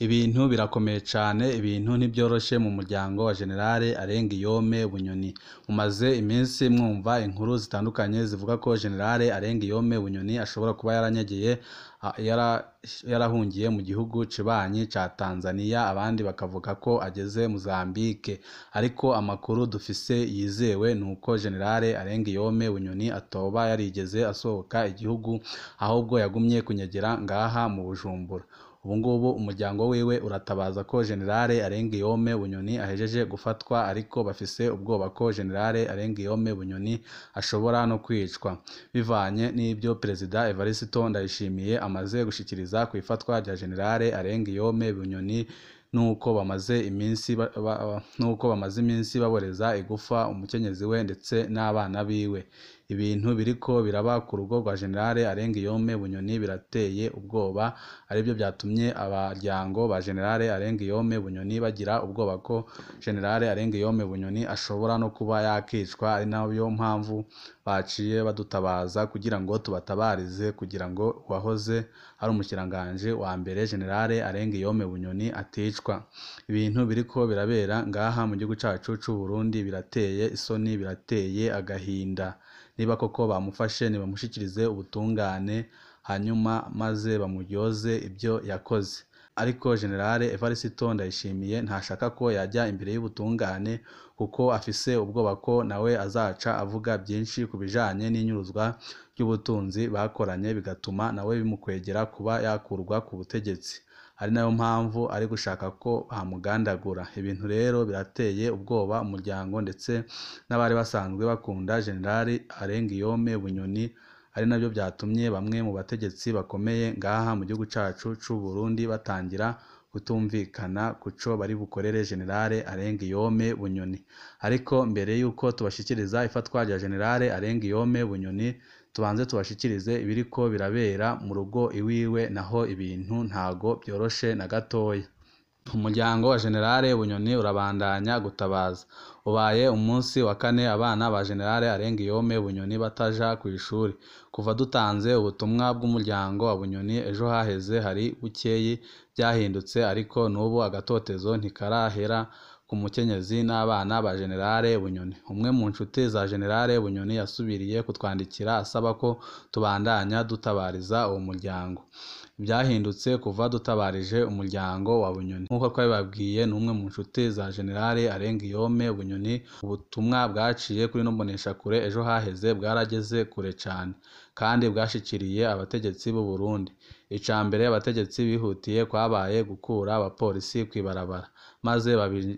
Ibintu birakomeye cane, ibintu ntibyoroshe mu muryango wa General Arengiyome Bunyoni. Mumaze iminsi mwumva inkuru zitandukanye zivuga ko General Arengiyome Bunyoni ashobora kuba yaranyegeye, yarahungiye mu gihugu cibanyi ca Tanzania, abandi bakavuga ko ageze Mozambique. Ariko amakuru dufise yizewe nuko General Arengiyome Bunyoni atoba yarigeze asohoka igihugu, ahubwo yagumye kunyegera ngaha mu Bujumbura. Ubungubu umuryango wiwe uratabaza ko General Arengiyome Bunyoni ahejeje gufatwa, ariko bafise ubwoba ko General Arengiyome Bunyoni ashobora no kwicwa, bivanye n'ibyo Perezida Evariste Ndayishimiye amaze gushikiriza ku ifatwa rya General Arengiyome Bunyoni, nuko bamaze iminsi baboreza igufa umukenyezi we ndetse n'abana biwe. Ibintu biriko biraba ku rugo rwa General Arengiyome Bunyoni birateye ubwoba, aribyo byatumye abaryango ba General Arengiyome Bunyoni bagira ubwoba ko General Arengiyome Bunyoni ashobora no kuba yakicwa, ari nayo mpamvu baciye badutabaza kugira ngo tubatabarize, kugira ngo uwahoze ari umushikiranganji wa mbere General Arengiyome Bunyoni aticwa. Ibintu biriko birabera ngaha mu gihugu cacu c'u Burundi birateye isoni, birateye agahinda. Niba koko bamufashe nibamushikirize ubutungane, hanyuma maze bamuryoze ibyo yakoze. Ariko General Evariste Ndayishimiye ntashaka ko yajya imbere y'ubutungane, kuko afise ubwoba ko nawe azaca avuga byinshi ku bijanye n'inyuruzwa ry'ubutunzi bakoranye, bigatuma nawe bimukwegera kuba yakurwa ku butegetsi. Ari nayo mpamvu ari gushaka ko bamugandagura. Ibintu rero birateye ubwoba umuryango ndetse n'abari basanzwe bakunda General Arengiyome Bunyoni, ari nabyo byatumye bamwe mu bategetsi bakomeye ngaha mu gihugu cacu c'u Burundi batangira kutumvikana kuco bari bukorere General Arengiyome Bunyoni. Ariko mbere yuko tubashikiriza ifatwa rya General Arengiyome Bunyoni, tubanze tubashikirize ibiriko birabera mu rugo iwiwe, naho ibintu ntago byoroshe na gatoya. Umuryango wa General Bunyoni urabandanya gutabaza. Ubaye umunsi wa kane abana ba General Arengiyome Bunyoni bataja kw'ishuri. Kuva dutanze ubutumwa bw'umuryango wa Bunyoni ejo haheze hari bukeyi byahindutse, ariko n'ubu agatotezo ntikarahera ku mukenyezi n'abana ba General Bunyoni. Umwe mu nshuti za General Bunyoni yasubiriye kutwandikira asaba ko tubandanya dutabariza uwo muryango. Byahindutse kuva dutabarije umuryango wa Bunyoni. Nk'uko twabibabwiye, ni umwe mu nshuti za General Arengiyome Bunyoni. Ubutumwa bwaciye kuri ino mboneshakure ejo haheze bwarageze kure cane, kandi bwashikiriye abategetsi b'u Burundi. Ica mbere abategetsi bihutiye kwabaye gukura abapolisi kw'ibarabara, maze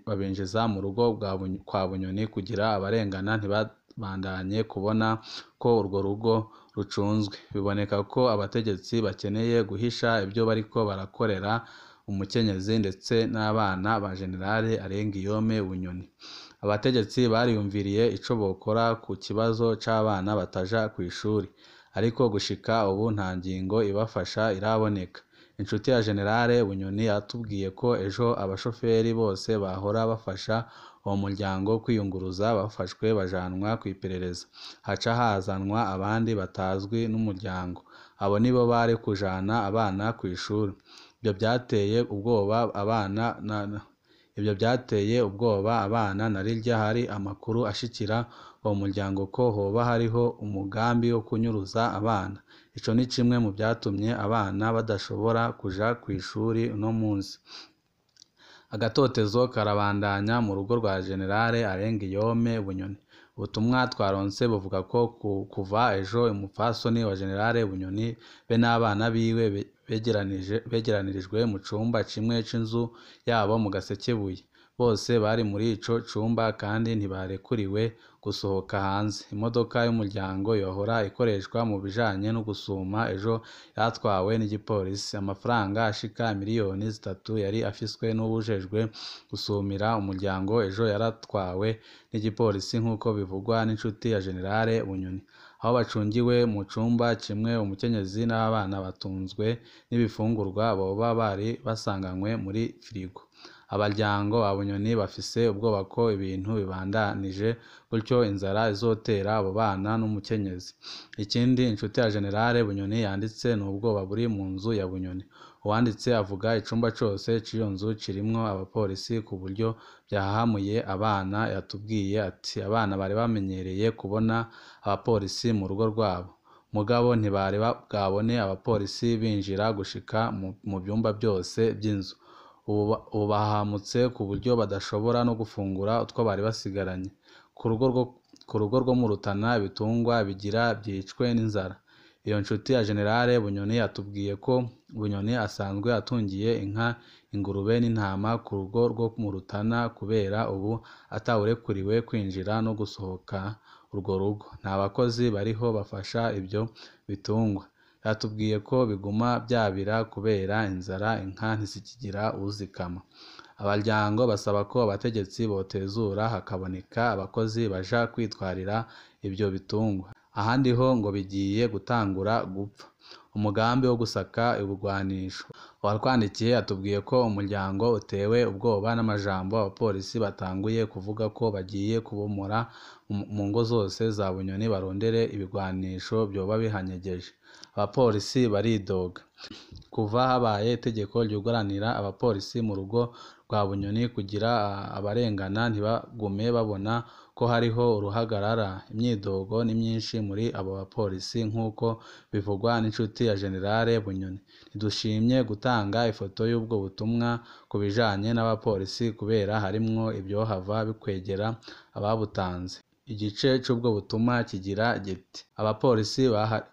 babinjiza mu rugo kwa Bunyoni kugira abarengana ntibabandanye kubona ko urwo rugo rucunzwe. Biboneka ko abategetsi bakeneye guhisha ibyo bariko barakorera umukenyezi ndetse n'abana ba General Arengiyome Bunyoni. Abategetsi bariyumviriye ico bokora ku kibazo c'abana bataja kw'ishuri, ariko gushika ubu nta ngingo ibafasha iraboneka. Inshuti ya General Bunyoni yatubwiye ko ejo abashoferi bose bahora bafasha uwo muryango kwiyunguruza bafashwe bajanwa kw'iperereza, haca hazanwa abandi batazwi n'umuryango. Abo nibo bari kujana abana kw'ishuri. Ibyo byateye ubwoba abana Ibyo byateye ubwoba abana na rirya hari amakuru ashikira uwo muryango ko hoba hariho umugambi wo kunyuruza abana. Ico ni kimwe mu byatumye abana badashobora kuja kw'ishuri uno munsi. Agatotezo karabandanya mu rugo rwa General Arengiyome Bunyoni. Ubutumwa twaronse buvuga ko kuva ejo umupfasoni wa General Bunyoni be n'abana biwe begeranirijwe mu cumba kimwe c'inzu yabo mu Gasekebuye. Bose bari muri ico cumba kandi ntibarekuriwe gusohoka hanze. Imodoka y'umuryango yohora ikoreshwa mu bijanye no gusuma ejo yatwawe n'igipolisi. Amafaranga ashika miliyoni 3 yari afiswe n'uwujejwe gusumira umuryango ejo yaratwawe n'igipolisi, nk'uko bivugwa n'inshuti ya General Bunyoni. Aho bacungiwe mu cumba kimwe, umukenyezi n'abana batunzwe n'ibifungurwa boba bari basanganywe muri firigo. Abaryango ba Bunyoni bafise ubwoba ko ibintu bibandanije gutyo inzara izotera abo bana n'umukenyezi. Ikindi inshuti ya General Bunyoni yanditse ni ubwoba buri mu nzu ya Bunyoni. Uwanditse avuga icumba cose c'iyo nzu kirimwo abapolisi ku buryo vyahahamuye abana. Yatubwiye ati abana bari bamenyereye kubona abapolisi mu rugo rwabo, mugabo ntibari bwabone abapolisi binjira gushika mu vyumba vyose vy'inzu. Ubu bahahamutse ku buryo badashobora no gufungura utwo bari basigaranye. Ku rugo rwo mu Rutana ibitungwa bigira vyicwe n'inzara. Iyo nshuti ya Generale Bunyoni yatubwiye ko Bunyoni asanzwe atungiye inka, ingurube n'intama ku rugo rwo mu Rutana, kubera ubu atawurekuriwe kwinjira no gusohoka urwo rugo. Nta bakozi bariho bafasha ivyo bitungwa. Yatubwiye ko biguma vyabira kubera inzara, inka ntizikigira uwuzikama. Abaryango basaba ko abategetsi botezura hakaboneka abakozi baja kwitwarira ivyo bitungwa. Ahandi ho ngo bigiye gutangura gupfa. Umugambi wo gusaka ibigwanisho. Uwatwandikiye atubwiye ko umuryango utewe ubwoba n'amajambo abapolisi batanguye kuvuga ko bagiye kubomora mu ngo zose za Bunyoni barondere ibigwanisho vyoba bihanyegeje. Abapolisi baridoga. Kuva habaye itegeko ryugaranira abapolisi mu rugo rwa Bunyoni kugira abarengana ntibagume babona ko hariho uruhagarara, imyidogo ni myinshi muri abo bapolisi nk'uko bivugwa n'inshuti ya Generale Bunyoni. Ntidushimye gutanga ifoto y'ubwo butumwa ku bijanye n'abapolisi kubera harimwo ivyohava bikwegera ababutanze. Igice c'ubwo butumwa kigira giti: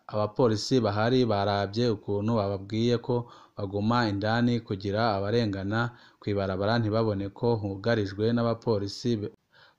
Abapolisi bahari baravye ukuntu bababwiye ko baguma indani kugira abarengana kw'ibarabara ntibabone ko hugarijwe n'abapolisi.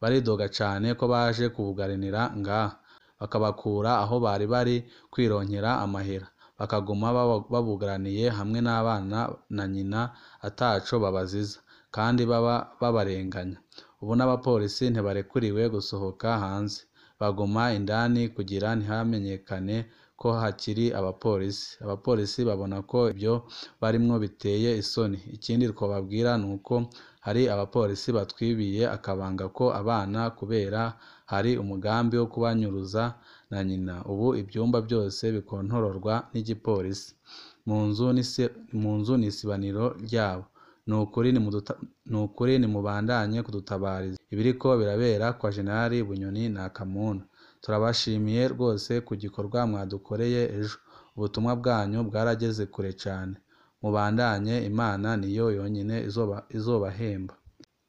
Baridoga cane ko baje kubugaranira ngaha, bakabakura aho bari bari kwironkera amahera, bakaguma babugaraniye hamwe n'abana na nyina ataco babaziza, kandi baba babarenganya. Ubu n'abapolisi ntibarekuriwe gusohoka hanze, baguma indani kugira ntihamenyekane ko hakiri abapolisi. Abapolisi babona ko ivyo barimwo biteye isoni. Ikindi twobabwira nuko hari abapolisi batwibiye akabanga ko abana kubera hari umugambi wo kubanyuruza na nyina. Ubu ivyumba vyose bikontororwa n'igipolisi. Mu nzu n'isibaniro ryabo. Nukuri nimubandanye kudutabariza. Ibiriko birabera kwa Generali Bunyoni na Kamuna. Turabashimiye rwose ku gikorwa mwadukoreye ejo. Ubutumwa bwanyu bwarageze kure cane. Mubandanye, Imana niyo yonyene izobahemba.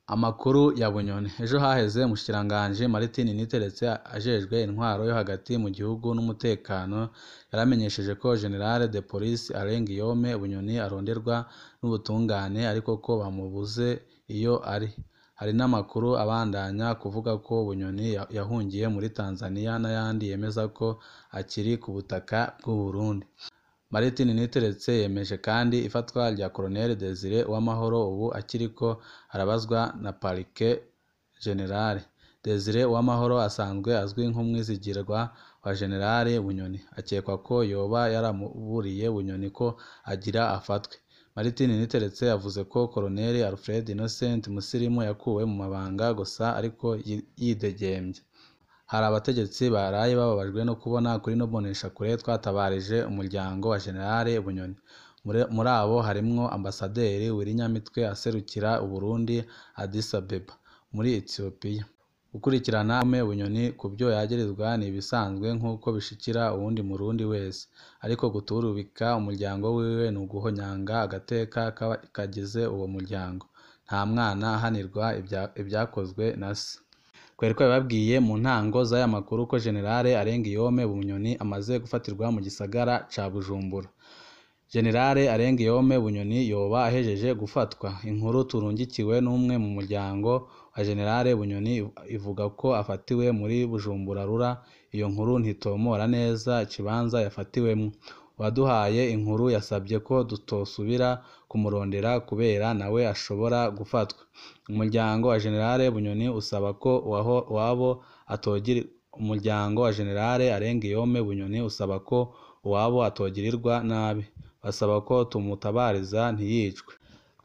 Amakuru ya Bunyoni. Ejo haheze umushikiranganji Martin Niteretse ajejwe intwaro yo hagati mu gihugu n'umutekano yaramenyesheje ko General de Police Alain Guillaume Bunyoni aronderwa n'ubutungane ariko ko bamubuze iyo ari. Hari n'amakuru abandanya kuvuga ko Bunyoni yahungiye muri Tanzania n'ayandi yemeza ko akiri ku butaka bw'u Burundi. Martin Niteretse yemeje kandi ifatwa rya Colonel Desire Uwamahoro ubu akiriko arabazwa na Parquet General. Desire Uwamahoro asanzwe azwi nk'umwizigirwa wa General Bunyoni, akekwa ko yoba yaramuburiye Bunyoni ko agira afatwe. Martin Niteretse yavuze ko Colonel Alfred Innocent Musirimu yakuwe mu mabanga gusa ariko yidegembya. Hari abategetsi baraye bababajwe no kubona kuri ino mboneshakure twatabarije umuryango wa General Bunyoni. Muri abo harimwo Ambasaderi Willy aserukira Uburundi Addis Abeba muri Ethiopia. Gukurikirana Bunyoni ku byo yagirizwa ni ibisanzwe nk'uko bishikira uwundi Murundi wese, ariko guturubika umuryango wiwe ni uguhonyanga agateka kagize uwo muryango. Nta mwana ahanirwa ibyakozwe na se. Twari twabibabwiye mu ntango z'aya makuru ko General Alain Guillaume Bunyoni amaze gufatirwa mu gisagara ca Bujumbura. General Alain Guillaume Bunyoni yoba ahejeje gufatwa. Inkuru turungikiwe n'umwe mu muryango wa General Bunyoni ivuga ko afatiwe muri Bujumbura Rura. Iyo nkuru ntitomora neza ikibanza yafatiwemwo. Uwaduhaye inkuru yasabye ko tutosubira kumurondera kubera nawe ashobora gufatwa. Umuryango wa General Bunyoni usaba ko uwabo atogira umuryango wa General Alain Guillaume Bunyoni usaba ko uwabo atogirirwa nabi. Basaba ko tumutabariza ntiyicwe.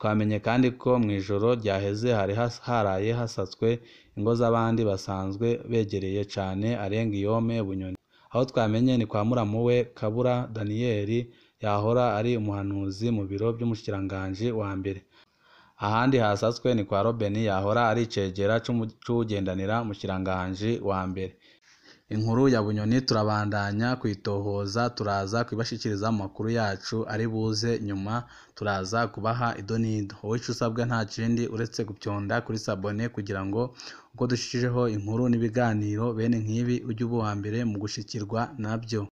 Twamenye kandi ko mw'ijoro ryaheze hari haraye hasatswe ingo z'abandi basanzwe begereye cane Alain Guillaume Bunyoni. Aho twamenye ni kwa muramu we Kabura Daniel yahora ari umuhanuzi mu biro vy'umushikiranganji wa mbere. Ahandi hasatswe ni kwa Robben yahora ari icegera c'uwugendanira umushikiranganji wa mbere. Inkuru ya Bunyoni turabandanya kuyitohoza, turaza kuyibashikiriza mu makuru yacu ari buze nyuma, turaza kubaha idonido. Wowe ico usabwa nta kindi uretse gupyonda kuri sabone kugira ngo uko dushikijeho inkuru n'ibiganiro bene nk'ibi ujye uba uwa mbere mu gushikirwa navyo.